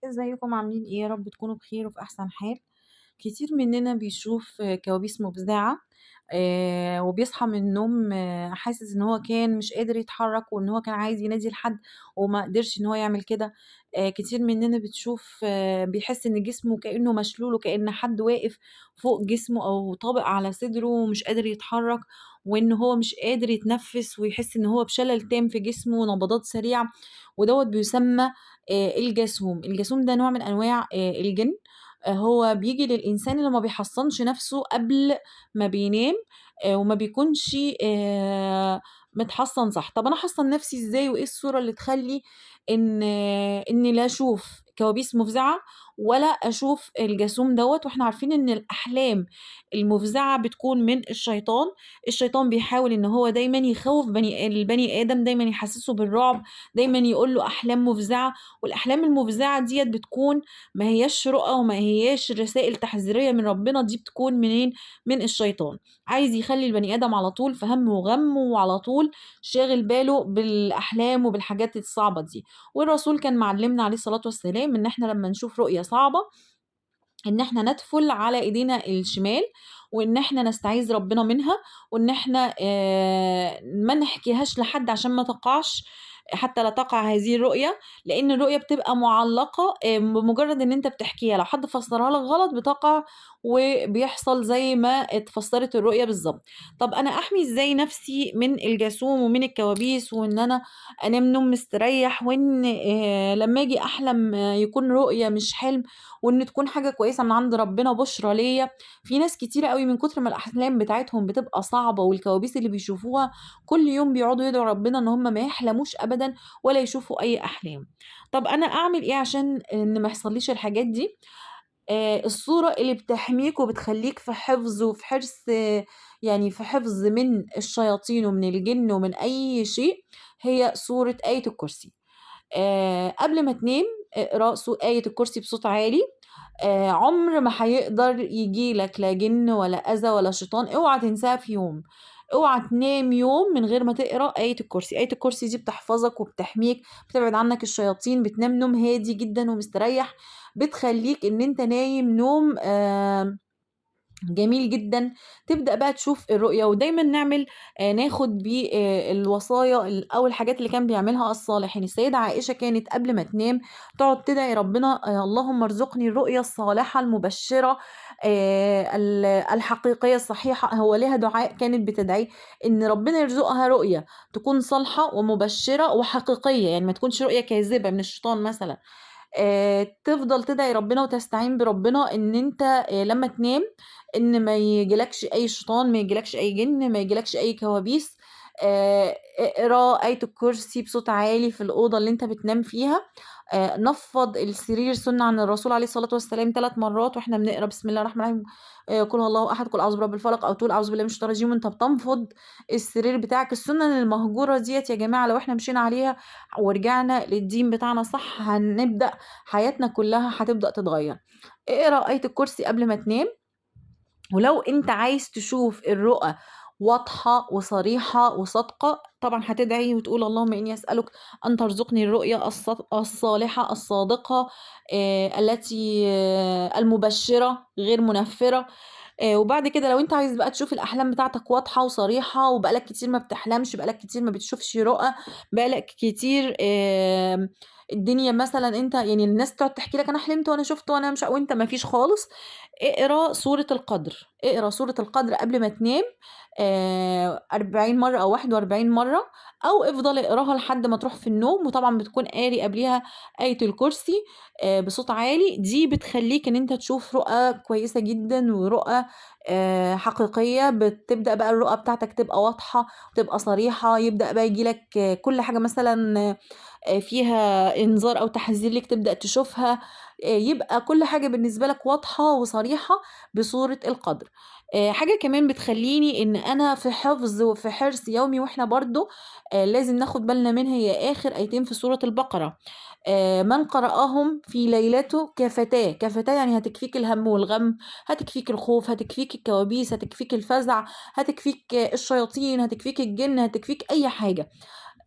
ازيكم عاملين إيه؟ يا رب تكونوا بخير وفي أحسن حال. كتير مننا بيشوف كوابيس مفزعة، وبيصحى من النوم حاسس إن هو كان مش قادر يتحرك، وإن هو كان عايز ينادي لحد وما قدرش إن هو يعمل كده. كتير مننا بيحس إن جسمه كأنه مشلول، وكأن حد واقف فوق جسمه أو طابق على صدره ومش قادر يتحرك، وإن هو مش قادر يتنفس، ويحس إن هو بشلل تام في جسمه ونبضات سريعة، ودوت بيسمى الجاسوم. الجاسوم ده نوع من أنواع الجن. هو بيجي للإنسان اللي ما بيحصنش نفسه قبل ما بينام، وما بيكونش متحصن صح. طب أنا أحصن نفسي إزاي، وإيه الصورة اللي تخلي إني لا أشوف كوابيس مفزعة ولا أشوف الجاسوم دوت؟ وإحنا عارفين إن الأحلام المفزعة بتكون من الشيطان. الشيطان بيحاول إن هو دايماً يخوف البني آدم، دايماً يحسسه بالرعب، دايماً يقول له أحلام مفزعة، والأحلام المفزعة ديت بتكون ما هياش رؤى وما هياش رسائل تحذيرية من ربنا، دي بتكون منين؟ من الشيطان. عايز يخلي البني آدم على طول في هم وغم، وعلى طول شاغل باله بالأحلام وبالحاجات الصعبة دي. والرسول كان معلمنا عليه الصلاة والسلام إن إحنا لما نشوف رؤية صعبة إن إحنا ندفل على إيدينا الشمال، وإن إحنا نستعيذ ربنا منها، وإن إحنا ما نحكيهاش لحد عشان ما تقعش، حتى لا تقع هذه الرؤية، لأن الرؤية بتبقى معلقة، بمجرد إن أنت بتحكيها، لو حد فسرها لك غلط بتقع وبيحصل زي ما اتفسرت الرؤية بالظبط. طب أنا أحمي إزاي نفسي من الجاسوم ومن الكوابيس، وإن أنا أنام نوم مستريح، وإن لما أجي أحلم، يكون رؤية مش حلم، وإن تكون حاجة كويسة من عند ربنا بشرى ليا؟ في ناس كتيرة قوي من كتر ما الأحلام بتاعتهم بتبقى صعبة والكوابيس اللي بيشوفوها كل يوم بيقعدوا يدعوا ربنا إن هم ما يحلموش أبداً ولا يشوفوا أي أحلام. طب أنا أعمل إيه عشان إن ما يحصليش الحاجات دي؟ الصورة اللي بتحميك وبتخليك في حفظ وفي حرص، يعني في حفظ من الشياطين ومن الجن ومن أي شيء، هي سورة آية الكرسي. قبل ما تنام اقرأ آية الكرسي بصوت عالي. عمر ما هيقدر يجي لك لا جن ولا أذى ولا شيطان. اوعى تنساها في يوم، اوعى تنام يوم من غير ما تقرأ آية الكرسي. آية الكرسي دي بتحفظك وبتحميك، بتبعد عنك الشياطين، بتنام نوم هادي جدا ومستريح، بتخليك ان انت نايم نوم جميل جدا. تبدأ بقى تشوف الرؤية. ودايما ناخد بيه، الوصايا أو الحاجات اللي كان بيعملها الصالحين. السيدة عائشة كانت قبل ما تنام تقعد تدعي ربنا، اللهم ارزقني الرؤية الصالحة المبشرة، الحقيقية الصحيحة. هو ليها دعاء كانت بتدعيه إن ربنا يرزقها رؤية تكون صالحة ومبشرة وحقيقية، يعني ما تكونش رؤية كاذبة من الشيطان مثلا. تفضل تدعي ربنا وتستعين بربنا إن أنت، لما تنام إن ما يجيلكش أي شيطان، ما يجيلكش أي جن، ما يجيلكش أي كوابيس. اقرأ آية الكرسي بصوت عالي في الأوضة اللي أنت بتنام فيها. نفض السرير سنة عن الرسول عليه الصلاة والسلام 3 مرات وإحنا بنقرأ بسم الله الرحمن الرحيم، قل هو الله أحد، قل أعوذ برب الفلق، أو تقول أعوذ بالله من الشيطان الرجيم وأنت بتنفض السرير بتاعك. السنن المهجورة ديت يا جماعة لو إحنا مشينا عليها ورجعنا للدين بتاعنا صح، هنبدأ حياتنا كلها هتبدأ تتغير. اقرأ آية الكرسي قبل ما تنام. ولو أنت عايز تشوف الرؤى واضحة وصريحة وصادقة، طبعا هتدعي وتقول اللهم إني أسألك أن ترزقني الرؤيا الصالحة الصادقة، التي، المبشرة غير منفرة. وبعد كده لو انت عايز بقى تشوف الأحلام بتاعتك واضحة وصريحة، وبقالك كتير ما بتحلمش، بقالك كتير ما بتشوفش رؤى، بقالك كتير، الدنيا مثلا انت يعني الناس تقعد تحكي لك انا حلمت وانا شفت وانا مش، وانت ما فيش خالص، اقرا سورة القدر. اقرا سورة القدر قبل ما تنام، 40 مرة أو 41 مرة، أو افضل اقراها لحد ما تروح في النوم. وطبعا بتكون قاري قبليها آية الكرسي، بصوت عالي. دي بتخليك ان انت تشوف رؤى كويسة جدا ورؤى، حقيقية. بتبدأ بقى الرؤى بتاعتك تبقى واضحة وتبقى صريحة، يبدأ بقى يجيلك كل حاجة مثلا، فيها إنذار أو تحذير ليك تبدأ تشوفها، يبقى كل حاجة بالنسبة لك واضحة وصريحة بصورة القدر. حاجة كمان بتخليني إن أنا في حفظ وفي حرص يومي، وإحنا برضو، لازم ناخد بالنا منها، هي آخر آيتين في سورة البقرة. من قرأهم في ليلته كفتاه. كفتاه يعني هتكفيك الهم والغم، هتكفيك الخوف، هتكفيك الكوابيس، هتكفيك الفزع، هتكفيك الشياطين، هتكفيك الجن، هتكفيك أي حاجة.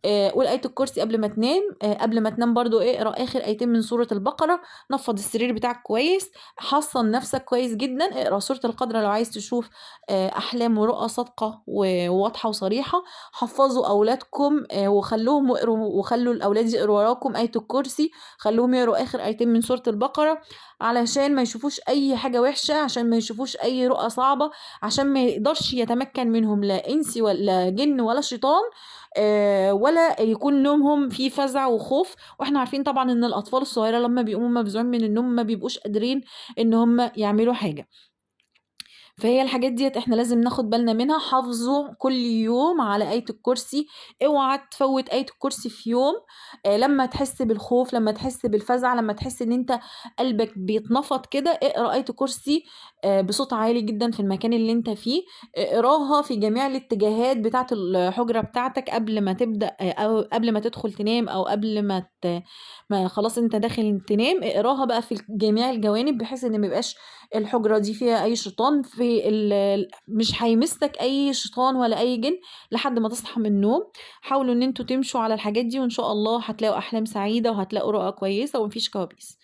قول آية الكرسي قبل ما تنام، قبل ما تنام برضه اقرأ آخر آيتين من سورة البقرة، نفّض السرير بتاعك كويس، حصّن نفسك كويس جدًا، اقرأ سورة القدر لو عايز تشوف أحلام ورؤى صادقة وواضحة وصريحة، حفّظوا أولادكم وخلّوهم يقروا وخلّوا الأولاد يقروا وراكم آية الكرسي، خلّوهم يقروا آخر آيتين من سورة البقرة، علشان ما يشوفوش أي حاجة وحشة، عشان ما يشوفوش أي رؤى صعبة، عشان ما يقدرش يتمكن منهم لا إنس ولا جِن ولا شيطان، ولا يكون نومهم فيه فزع وخوف. وإحنا عارفين طبعًا إن الأطفال الصغيرة لمّا بيقوموا مفزوعين من النوم ما بيبقوش قادرين إن هم يعملوا حاجة. فهي الحاجات ديّة إحنا لازم ناخد بالنا منها. حافظوا كل يوم على آية الكرسي، اوعى تفوّت آية الكرسي في يوم. لمّا تحس بالخوف، لمّا تحس بالفزع، لمّا تحس إن أنت قلبك بيتنفض كده، اقرأ آية الكرسي بصوت عالي جدًا في المكان اللي أنت فيه، اقراها في جميع الاتجاهات بتاعة الحجرة بتاعتك قبل ما تبدأ، أو قبل ما تدخل تنام، أو قبل ما خلاص أنت داخل تنام، اقراها بقى في جميع الجوانب، بحيث إن ما يبقاش الحجرة دي فيها أي شيطان، مش هيمسك أي شيطان ولا أي جن لحد ما تصحى من النوم. حاولوا إن أنتم تمشوا على الحاجات دي، وإن شاء الله هتلاقوا أحلام سعيدة وهتلاقوا رؤى كويسة ومفيش كوابيس.